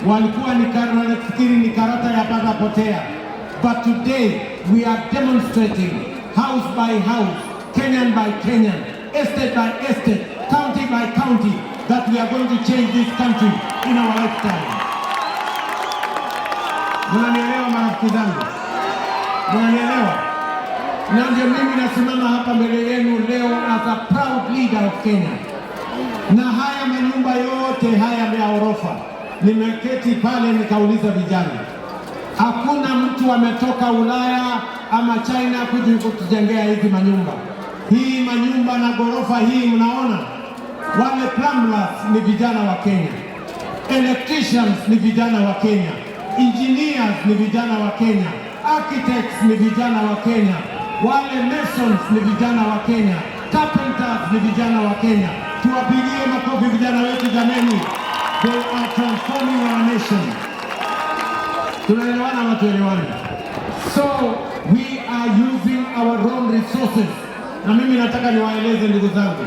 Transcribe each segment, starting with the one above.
Walikuwa ni wanafikiri ni karata ya pata potea. But today we are demonstrating house by house, Kenyan by Kenyan, estate by estate, county by county, that we are going to change this country in our lifetime. Mnanielewa, marafiki zangu? Mnanielewa? Na ndio mimi nasimama hapa mbele yenu leo as a proud leader of Kenya. Na haya manyumba yote haya ya ghorofa, nimeketi pale nikauliza vijana, hakuna mtu ametoka Ulaya ama China kuja kutujengea hizi manyumba. Hii manyumba na ghorofa hii mnaona, wale plumbers ni vijana wa Kenya, electricians ni vijana wa Kenya, engineers ni vijana wa Kenya, architects ni vijana wa Kenya, wale masons ni vijana wa Kenya, carpenters ni vijana wa Kenya. Tuwapigie makofi vijana wetu jameni, they are transforming our nation. Tunaelewana ama tuelewani? So we are using our own resources, na mimi nataka niwaeleze ndugu zangu,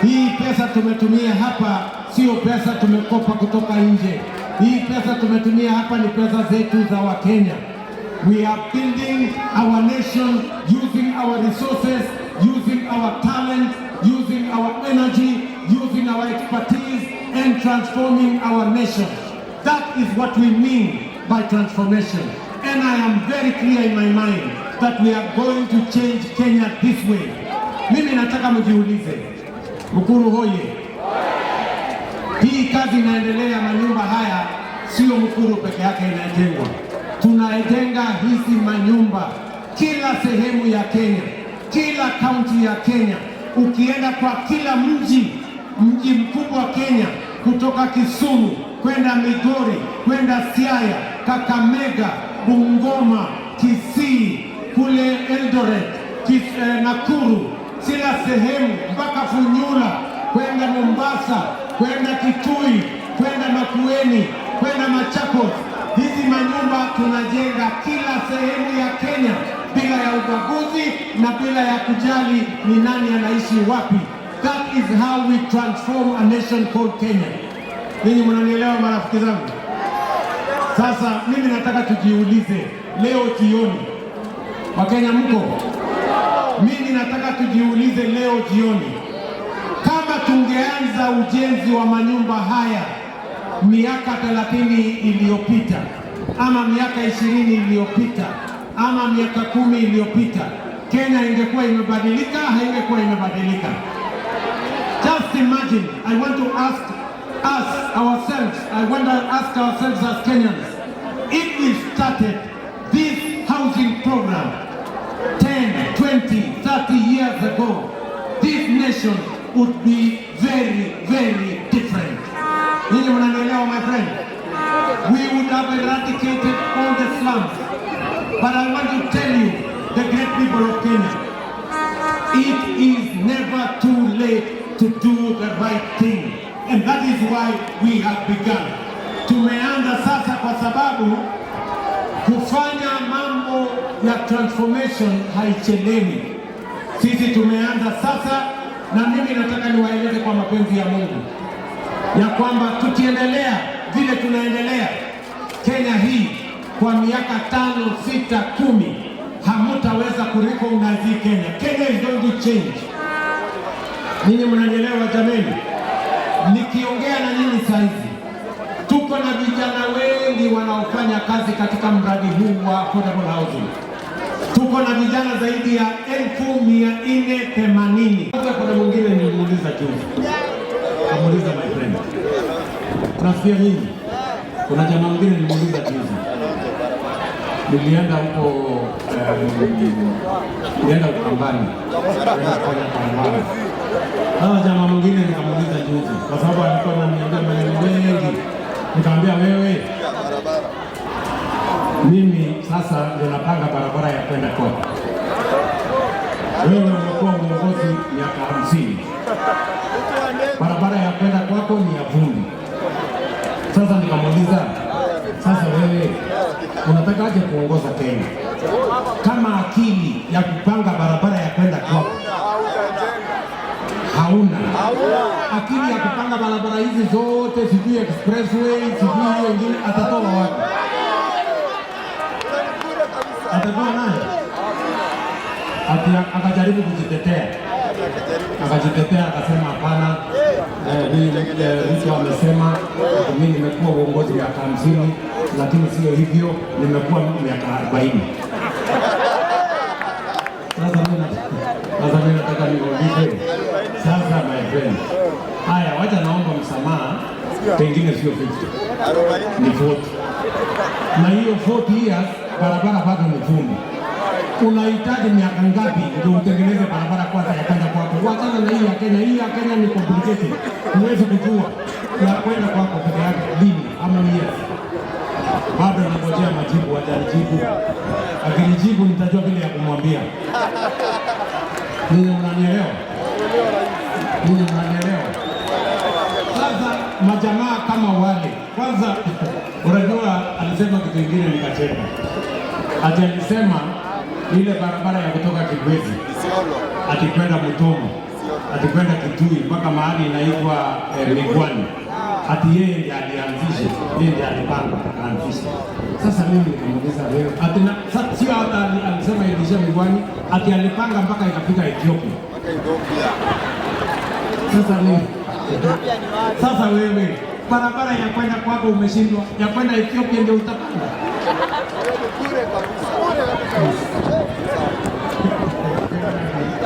hii pesa tumetumia hapa sio pesa tumekopa kutoka nje. Hii pesa tumetumia hapa ni pesa zetu za Wakenya. We are building our nation using our resources, using our talent, using our energy, using our expertise and transforming our nation. That is what we mean by transformation. And I am very clear in my mind that we are going to change Kenya this way. Mimi nataka mjiulize, Mukuru hoye! Hii kazi inaendelea, manyumba haya sio Mukuru peke yake inajengwa, tunajenga hizi manyumba kila sehemu ya Kenya, kila kaunti ya Kenya. Ukienda kwa kila mji, mji mkubwa Kenya, kutoka Kisumu kwenda Migori kwenda Siaya, Kakamega, Bungoma, Kisii, kule Eldoret, Nakuru, kila sehemu mpaka Funyula kwenda Mombasa, kwenda Kitui, kwenda Makueni, kwenda Machakos. Hizi manyumba tunajenga kila sehemu ya Kenya bila ya ubaguzi na bila ya kujali ni nani anaishi wapi. That is how we transform a nation called Kenya. Ninyi mnanielewa, marafiki zangu? Sasa mimi nataka tujiulize leo jioni, Wakenya mko? Mimi nataka tujiulize leo jioni, kama tungeanza ujenzi wa manyumba haya miaka 30 iliyopita ama miaka 20 iliyopita ama miaka 10 iliyopita, Kenya ingekuwa imebadilika? Haingekuwa imebadilika? Just imagine, I want to ask us ourselves, I want to ask ourselves as Kenyans, if we started this housing program 10, 20, 30 years ago, this nation would be very, very different. Nyinyi mnanielewa, my friend? We would have eradicated all the slums. But I want to tell you, the great people of Kenya, it is never too late to do the right thing. And that is why we have begun. Tumeanza sasa kwa sababu kufanya mambo ya transformation haichelewi. Sisi tumeanza sasa, na mimi nataka niwaeleze kwa mapenzi ya Mungu ya kwamba tukiendelea vile tunaendelea, Kenya hii kwa miaka 5, 6, 10 hamutaweza kurecognize hii Kenya. Kenya is going to change. Ninyi mnanielewa jameni? Nikiongea na nyinyi saizi, tuko na vijana wengi wanaofanya kazi katika mradi huu wa affordable housing. Tuko na vijana zaidi ya 480,000. Kwanza kuna mwingine nilimuuliza juzi, kamuuliza, my friend, nasikia nyinyi, kuna jamaa mwingine nilimuuliza juzi, nilienda huko nilienda Ukambani, nilienda kufanya barabara. Sasa jamaa mwingine nikamuuliza juzi, kwa sababu alikuwa ananiambia maneno mengi, nikamwambia, wewe, mimi sasa ndio napanga barabara ya kwenda kwako. Wewe umekuwa uongozi miaka 50, barabara ya kwenda kwako ni ya vumbi. Sasa nikamuuliza, sasa wewe unatakaje kuongoza Kenya kama akili ya kupanga barabara ya kwenda kwako hauna, akili ya kupanga barabara hizi zote? yote, sijui expressway, sijui hiyo ingine, atatoa wapi? Atatoa nani? Ati akajaribu kujitetea, akajitetea akasema hapana, Ruto amesema mimi nimekuwa uongozi miaka 50, lakini sio hivyo, nimekuwa miaka 40. Sasa mimi nataka niulize sasa, my friend, haya, wacha naomba msamaha, pengine sio 50 ni 40, na hiyo 40 years barabara bado ni vumbi. Unahitaji miaka ngapi ndio utengeneze barabara kwanza ya kwenda kwako? Wachana na hii ya Kenya. Hii ya Kenya ni complicated, huwezi kujua ya kwenda kwako peke yake lini ama years. Bado nangojea majibu, hajanijibu. Akinijibu nitajua vile ya kumwambia. Ninyi mnanielewa? Ninyi mnanielewa? Sasa majamaa kama wale, kwanza unajua, alisema kitu kingine nikacheka. Ati alisema ile barabara ya kutoka Kibwezi ati kwenda Mutomo, ati kwenda Kitui mpaka mahali inaitwa Migwani, ati yeye ndiye alianzisha, yeye ndiye alipanga akaanzisha. Sasa mimi nikamuuliza wewe, ati na sio hata alisema iliishia Migwani, ati alipanga mpaka ikafika Ethiopia. Sasa mimi sasa wewe barabara ya kwenda kwako umeshindwa, ya kwenda Ethiopia ndio utapanga? Bure kabisa. Bure kabisa.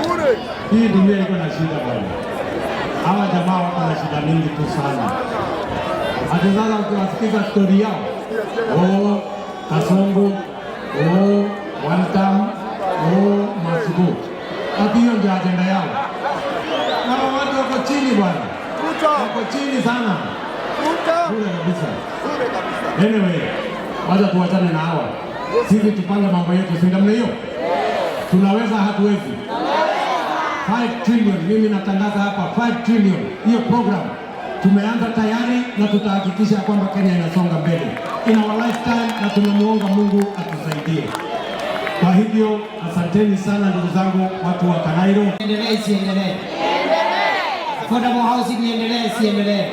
Bure. Hii dunia iko na shida bwana. Hawa jamaa wako na shida mingi tu sana. Hata sasa ukiwasikiza stori yao, oh, Kasongo, oh, one term, oh, must go. Ati hiyo ndio ajenda yao. Hawa watu wako chini bwana, Ruto. Wako chini sana, Ruto. bure kabisa. Bure kabisa. Anyway, wacha tuachane na hawa. Sisi tupange mambo yetu, si namna hiyo? Tunaweza hatuwezi? 5 trillion, mimi natangaza hapa 5 trillion. Hiyo program tumeanza tayari na tutahakikisha kwamba Kenya inasonga mbele in our lifetime, na tunamuomba Mungu atusaidie. Kwa hivyo asanteni sana ndugu zangu watu wa Kanairo. Endelee isiendelee? Affordable housing iendelee isiendelee?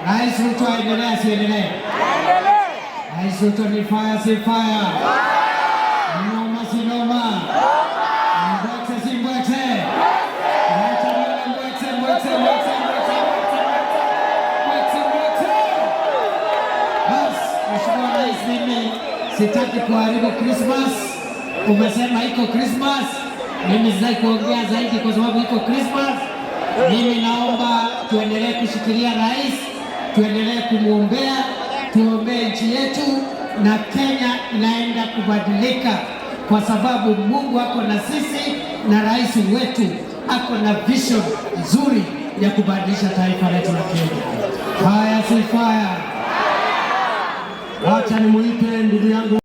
Rais Ruto aendelee asiendelee? Rais Ruto ni fire si fire? Noma si noma? Mbwekse si mbwekse? Wacha nione mbwekse, mbwekse, mbwekse, mbwekse, mbwekse, mbwekse, mbwekse. Bas, Mheshimiwa Rais, mimi sitaki kuharibu Christmas. Umesema iko Christmas, mimi sitaki kuongea zaidi kwa sababu iko Christmas. Mimi naomba tuendelee kushikilia rais, tuendelee kumwombea, tuombee nchi yetu, na Kenya inaenda kubadilika kwa sababu Mungu ako na sisi na rais wetu ako na vision nzuri ya kubadilisha taifa letu la Kenya. Fire si fire? Wacha nimuite ndugu yangu.